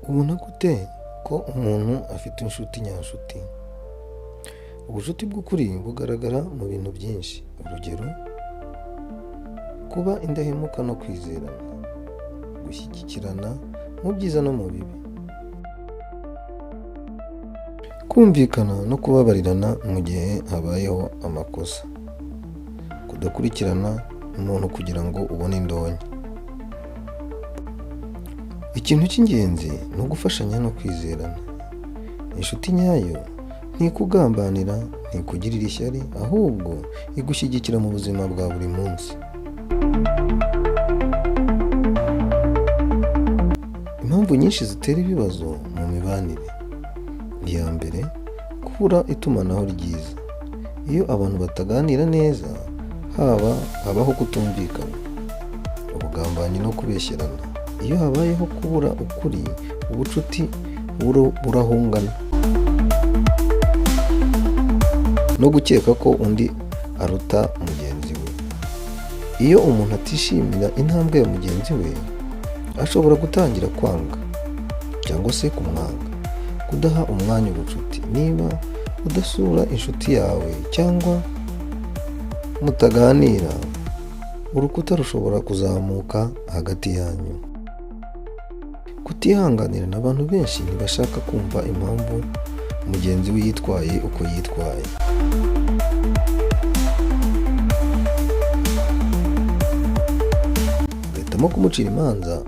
Ubona gute ko umuntu afite inshuti nyanshuti? Ubucuti bw'ukuri bugaragara mu bintu byinshi. Urugero, kuba indahemuka no kwizerana, gushyigikirana mu byiza no mu bibi, kumvikana no kubabarirana mu gihe habayeho amakosa, kudakurikirana umuntu kugira ngo ubone indonke. Ikintu cy'ingenzi ni ugufashanya no kwizerana. Inshuti nyayo ntikugambanira, ntikugirira ishyari, ahubwo igushyigikira mu buzima bwa buri munsi. Impamvu nyinshi zitera ibibazo mu mibanire. Iya mbere, kubura itumanaho ryiza. Iyo abantu bataganira neza, habaho kutumvikana, ubugambanyi no kubeshyerana. Iyo habayeho kubura ukuri, ubucuti burahungana no gukeka ko undi aruta mugenzi we. Iyo umuntu atishimira intambwe ya mugenzi we, ashobora gutangira kwanga cyangwa se kumwanga. Kudaha umwanya ubucuti. Niba udasura inshuti yawe cyangwa mutaganira, urukuta rushobora kuzamuka hagati yanyu. Kutihanganirana. Abantu benshi ntibashaka kumva impamvu mugenzi we yitwaye uko yitwaye. Ugahitamo kumucira imanza